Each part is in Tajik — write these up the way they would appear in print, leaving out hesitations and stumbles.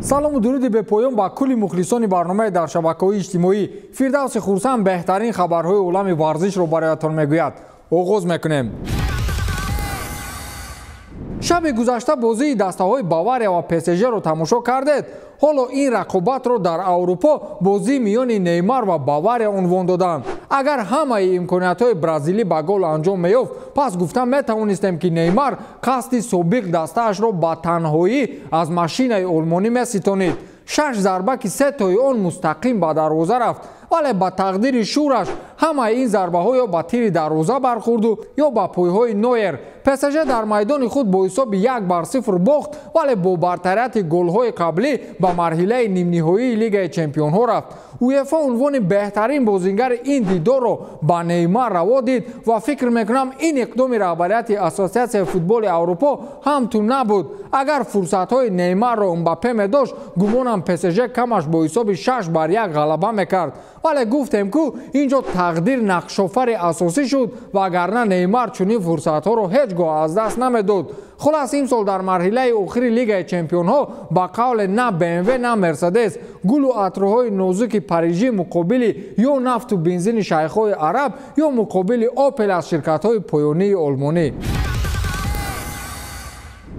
Салому дуруди бепоён ба кулли мухлисони барномаи дар шабакаҳои иҷтимоӣ. Фирдавси Хурсанд беҳтарин хабарҳои олами варзишро бароятон мегӯяд. Оғоз мекунем. Шаби гузашта бозии дастаҳои Бавария ва ПСЖ-ро тамошо кардед. Ҳоло ин рақобатро дар Аврупо бозии миёни Неймар ва Бавария унвон доданд. Агар ҳамаи имкониятҳои бразилӣ ба гол анҷом меёфт, пас гуфта метавонистем, ки Неймар қасди собиқ дастаашро ба танҳоӣ аз машинаи олмонӣ меситонид. 6 зарба, ки 3 тои он мустақим ба дарвоза рафт, вале ба тақдири шӯраш ҳамаи ин зарбаҳо ё ба тири дарвоза бархӯрду ё ба пойҳои Нойер. ПСЖ дар майдони худ бо ҳисоби 1-0 бохт, вале бо бартарияти голҳои қаблӣ ба марҳилаи нимниҳоии Лигаи чемпионҳо рафт. УЕФА унвони беҳтарин бозингари ин дидорро ба Неймар раво дид ва фикр мекунам, ин иқдоми раҳбарияти Ассотсиатсияи футболи Аврупо ҳам ту набуд. Агар фурсатҳои Неймарро Мбаппе медошт, гумонам ПСЖ камаш бо ҳисоби 6-1 ғалаба мекард. Вале гуфтем, ку ин ҷо тақдир нақшофари асосӣ шуд, вагарна Неймар чунин фурсатҳоро ҳеҷ гоҳ аз даст намедод. Хулас, имсол дар марҳилаи охири Лигаи чемпионҳо ба қавле на БМВ, на Мерседес, гулу атроҳои нозуки парижӣ муқобили ё нафту бензини шайхҳои араб ё муқобили Опел аз ширкатҳои поёнии олмонӣ.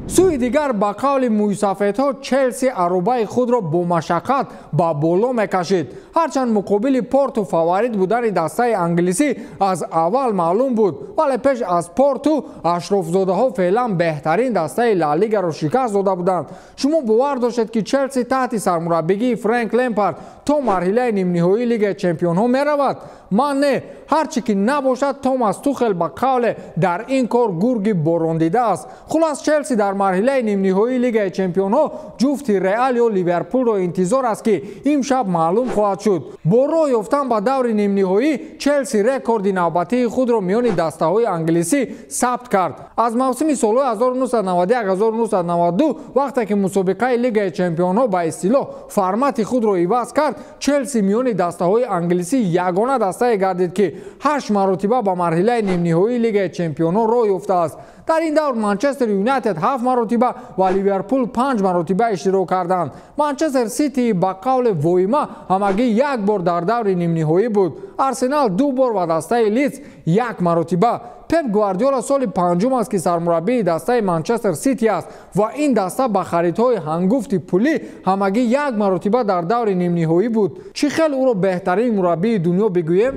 Сӯи дигар, ба қавли мӯйсафедҳо, Челси аробаи худро бо машаққат ба боло мекашид. Ҳарчанд муқобили Порту фаворит будани дастаи англисӣ аз аввал маълум буд, вале пеш аз Порту ашрофзодаҳо феълан беҳтарин дастаи Ла Лигаро шикаст дода буданд. Шумо бовар доштед, ки Челси таҳти сармураббигии Фрэнк Лемпард то марҳилаи нимниҳоии Лигаи чемпионҳо меравад? Ман не. Ҳарчи ки набошад, Томас Тухел ба қавле дар ин кор гурги борондида аст. Хулас, Челси дар марҳилаи нимниҳоии Лигаи чемпионҳо ҷуфти Реал ё Ливерпулро интизор аст, ки имшаб маълум хоҳад шуд. Бо роҳ ёфтан ба даври нимниҳоӣ, Челси рекорди навбатии худро миёни дастаҳои англисӣ сабт кард. Аз мавсими солҳои 1991-1992, вақте ки мусобиқаи Лигаи чемпионҳо ба истилоҳ формати худро иваз кард, Челси миёни дастаҳои англисӣ ягона дастае гардид, ки 8 маротиба ба марҳилаи нимниҳоии Лигаи чемпионҳо роҳ ёфтааст. Дар ин давр Манчестер Юнайтед 7 маротиба ва Ливерпул 5 маротиба иштирок карданд. Манчестер Сити ба қавли воима ҳамагӣ як бор дар даври нимниҳоӣ буд. Арсенал 2 бор ва дастаи Лидс 1 маротиба. Пеп Гвардиола соли панҷум аст, ки сармураббии дастаи Манчестер Сити аст ва ин даста ба харидҳои ҳангуфти пулӣ ҳамагӣ 1 маротиба дар даври нимниҳоӣ буд. Чӣ хел ӯро беҳтарин мураббии дунё бигӯем?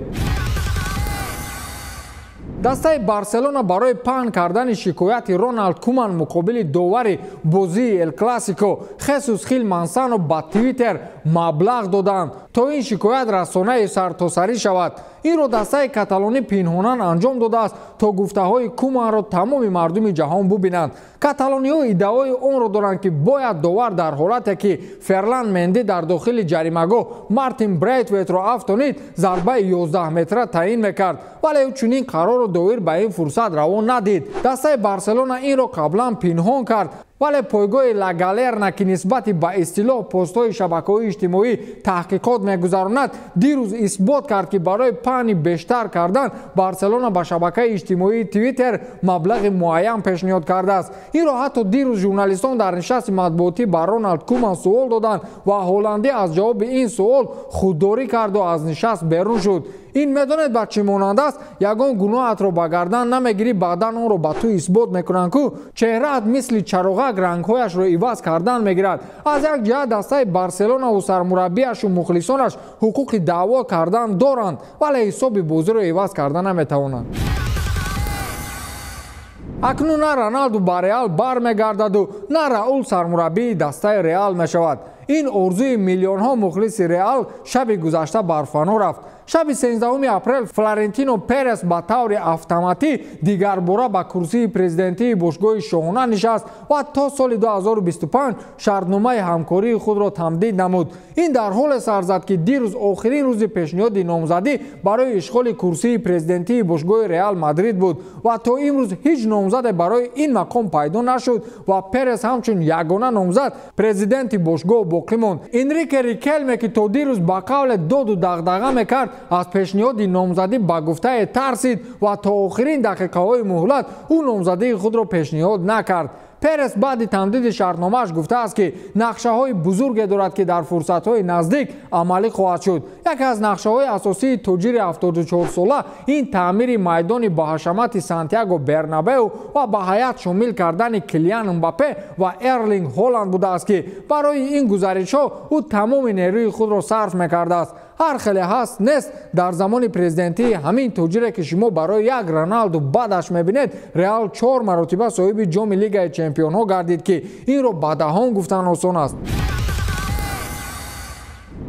Дастаи Барселона барои паҳн кардани шикояти Роналд Куман муқобили довари бозии Эл Классико Хесус Хил Мансано ба Твиттер маблағ доданд, то ин шикоят расонаи сартосарӣ шавад. Инро дастаи каталонӣ пинҳонан анҷом додааст, то гуфтаҳои Куманро тамоми мардуми ҷаҳон бубинанд. Каталониҳо иддаои онро доранд, ки бояд довар дар ҳолате, ки Ферлан Менди дар дохили ҷаримагоҳ Мартин Брейтветро афтонид, зарбаи 11 метра таъин мекард, вале ӯ чунин қарорро доир ба ин фурсат раво надид. Дастаи Барселона инро қаблан пинҳон кард, вале пойгоҳи Ла Галерна, ки нисбати ба истилоҳ постҳои шабакаҳои иҷтимоӣ таҳқиқот мегузаронад, дирӯз исбот кард, ки барои паҳни бештар кардан Барселона ба шабакаи иҷтимоии Твиттер маблағи муайян пешниҳод кардааст. Инро ҳатто дирӯз журналистон дар нишасти матбуотӣ ба Роналд Куман суол доданд ва ҳолландӣ аз ҷавоби ин суол худдорӣ карду аз нишаст берун шуд. Ин медонед ба чӣ монанд аст? Ягон гуноҳатро ба гардан намегирӣ, баъдан онро ба ту исбот мекунанд, ку чеҳраат мисли чароғак рангҳояшро иваз кардан мегирад. Аз як ҷиҳат дастаи Барселонаву сармураббиашу мухлисонаш ҳуқуқи даъво кардан доранд, вале ҳисоби бозиро иваз карда наметавонанд. Акнун на Роналду ба Реал бармегардаду, на Раул сармураббии дастаи Реал мешавад. Ин орзуи миллионҳо мухлиси Реал шаби гузашта барфано рафт. Шаби 13 апрел Флорентино Перес ба таври автоматӣ дигарбора ба курсии президентии бошгоҳи шоҳона нишаст ва то соли 2025 шартномаи ҳамкории худро тамдид намуд. Ин дар ҳоле сар зад, ки дирӯз охирин рӯзи пешниҳоди номзадӣ барои ишғоли курсии президентии бошгоҳи Реал Мадрид буд ва то имрӯз ҳеҷ номзаде барои ин мақом пайдо нашуд ва Перес ҳамчун ягона номзад президенти бошгоҳ боқӣ монд. Энрике Рикелме, ки то дирӯз ба қавле доду дағдаға мекард, аз пешниҳоди номзадӣ ба гуфтае тарсид ва то охирин дақиқаҳои муҳлат ӯ номзадии худро пешниҳод накард. Перес баъди тамдиди шартномааш гуфтааст, ки нақшаҳои бузурге дорад, ки дар фурсатҳои наздик амалӣ хоҳад шуд. Яке аз нақшаҳои асосии тоҷири 74-сола ин таъмири майдони баҳашамати Сантьяго Бернабеу ва ба ҳайат шомил кардани Килиан Мбаппе ва Эрлинг Ҳоланд будааст, ки барои ин гузаришҳо ӯ тамоми нерӯи худро сарф мекардааст. Ҳар хеле ҳаст нест, дар замони президентии ҳамин тоҷире, ки шумо барои як Роналду бадаш мебинед, Реал 4 маротиба соҳиби ҷоми Лигаи чемпионҳо гардид, ки инро ба даҳон гуфтан осон аст.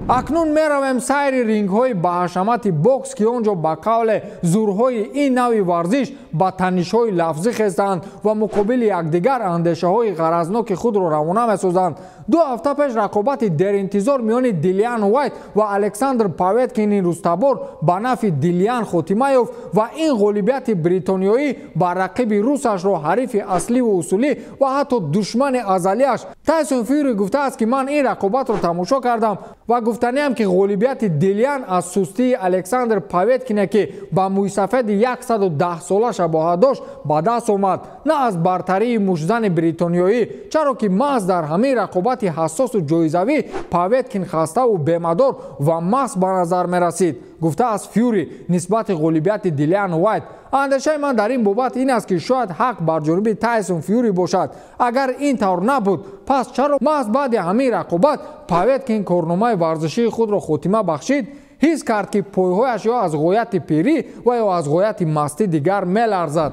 Акнун меравем сайри рингҳои баҳашамати бокс, ки он ҷо ба қавле зурҳои ин навъи варзиш ба танишҳои лафзӣ хестанд ва муқобили якдигар андешаҳои ғаразноки худро равона месозанд. 2 ҳафта пеш рақобати деринтизор миёни Дилиан Уайт ва Александр Поветкини рустабор ба нафъи Дилиан хотима ёфт ва ин ғолибияти бритониёӣ ба рақиби русашро ҳарифи асливу усулӣ ва ҳатто душмани азалиаш Тайсон Фюри гуфтааст, ки ман ин рақобатро тамошо кардам ва гуфтаниам, ки ғолибияти Дилиан аз сустии Александр Поветкине, ки ба мӯйсафеди 110-сола шабоҳат дошт, ба даст омад, на аз бартарии мушзани бритониёӣ, чаро ки маҳз дар ҳамин рақобати ҳассосу ҷоизавӣ Поветкин хаставу бемадор ва маст ба назар мерасид, гуфтааст Фюри нисбати ғолибияти Дилиан Уайт. Андешаи ман дар ин бобат ин аст, ки шояд ҳақ бар ҷониби Тайсон Фюри бошад. Агар ин тавр набуд, пас чаро маҳз баъди ҳамин рақобат Поветкин корномаи варзишии худро хотима бахшид? Ҳис кард, ки пойҳояш ё аз ғояти пирӣ ва ё аз ғояти мастӣ дигар меларзад.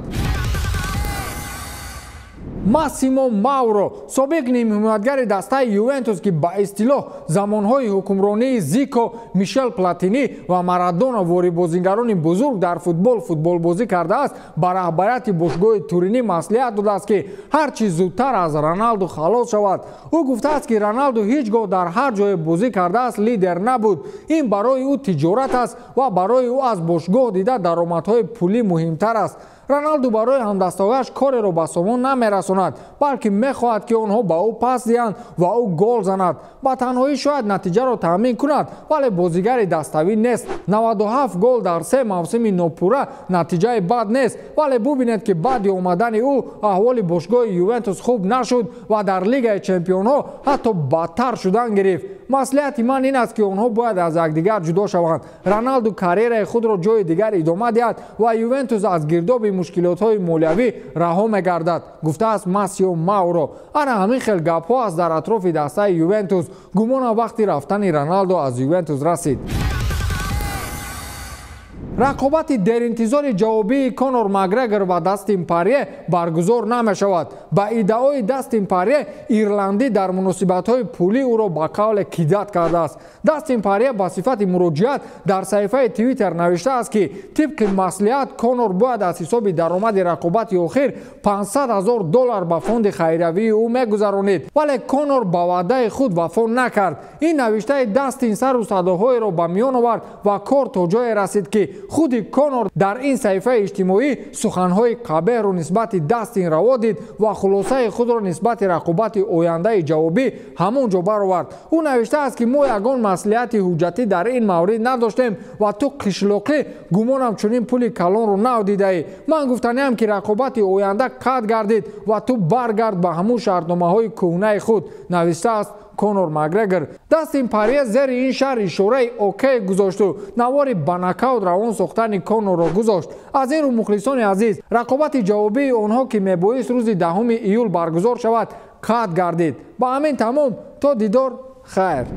Массимо Мауро, собиқ нимҳимоятгари дастаи Ювентус, ки ба истилоҳ замонҳои ҳукмронии Зико, Мишел Платини ва Марадона ворибозигарони бузург дар футбол футболбозӣ кардааст, ба раҳбарияти бошгоҳи Туринӣ маслиҳат додааст, ки ҳар чӣ зудтар аз Роналду халос шавад. Ӯ гуфтааст, ки Роналду ҳеҷ гоҳ дар ҳар ҷое бозӣ кардааст лидер набуд. Ин барои ӯ тиҷорат аст ва барои ӯ аз бошгоҳ дида даромадҳои пулӣ муҳимтар аст. Роналду барои ҳамдастаҳояш кореро ба сомон намерасонад, балки мехоҳад, ки онҳо ба ӯ пас диҳанд ва ӯ гол занад. Ба танҳоӣ шояд натиҷаро таъмин кунад, вале бозигари даставӣ нест. 97 гол дар 3 мавсими нопурра натиҷаи бад нест, вале бубинед, ки баъди омадани ӯ аҳволи бошгоҳи Ювентус хуб нашуд ва дар Лигаи чемпионҳо ҳатто бадтар шудан гирифт. Маслиҳати ман ин аст, ки онҳо бояд аз якдигар ҷудо шаванд. Роналду карьераи худро ҷои дигар идома диҳад ва Ювентус аз гирдоби мушкилотҳои молиявӣ раҳо мегардад, гуфтааст Массио Мауро. Ана ҳамин хел гапҳо аст дар атрофи дастаи Ювентус. Гумонам вақти рафтани Роналдо аз Ювентус расид. Рақобати деринтизори ҷавобии Конор Макгрегор ва Дастин Парье баргузор намешавад. Ба иддаои Дастин Парье, ирландӣ дар муносибатҳои пулӣ ӯро ба қавле кидат кардааст. Дастин Парье ба сифати муроҷиат дар саҳифаи Твиттер навиштааст, ки тибқи маслиҳат Конор бояд аз ҳисоби даромади рақобати охир $500,000 ба фонди хайриявии ӯ мегузаронид, вале Конор ба ваъдаи худ вафо накард. Ин навиштаи Дастин сару садоҳоеро ба миён овард ва кор то ҷое расид, ки худи Конор дар ин саҳифаи иҷтимоӣ суханҳои қабеҳро нисбати Дастин раво дид ва хулосаи худро нисбати рақобати ояндаи ҷавобӣ ҳамон ҷо баровард. Ӯ навиштааст, ки мо ягон маслиҳати ҳуҷҷатӣ дар ин маврид надоштем ва ту қишлоқӣ гумонам чунин пули калонро навдидаӣ. Ман гуфтаниам, ки рақобати оянда қатъ гардид ва ту баргард ба ҳамун шартномаҳои кӯҳнаи худ, навиштааст Конор Макгрегор. Дастин Парье зери ин шаҳр ишораи окей гузошту навори ба нокаут равон сохтани Конорро гузошт. Аз ин рӯ, мухлисони азиз, рақобати ҷавобии онҳо, ки мебоист рӯзи 10 июл баргузор шавад, қатъ гардид. Ба ҳамин тамом, то дидор, хайр.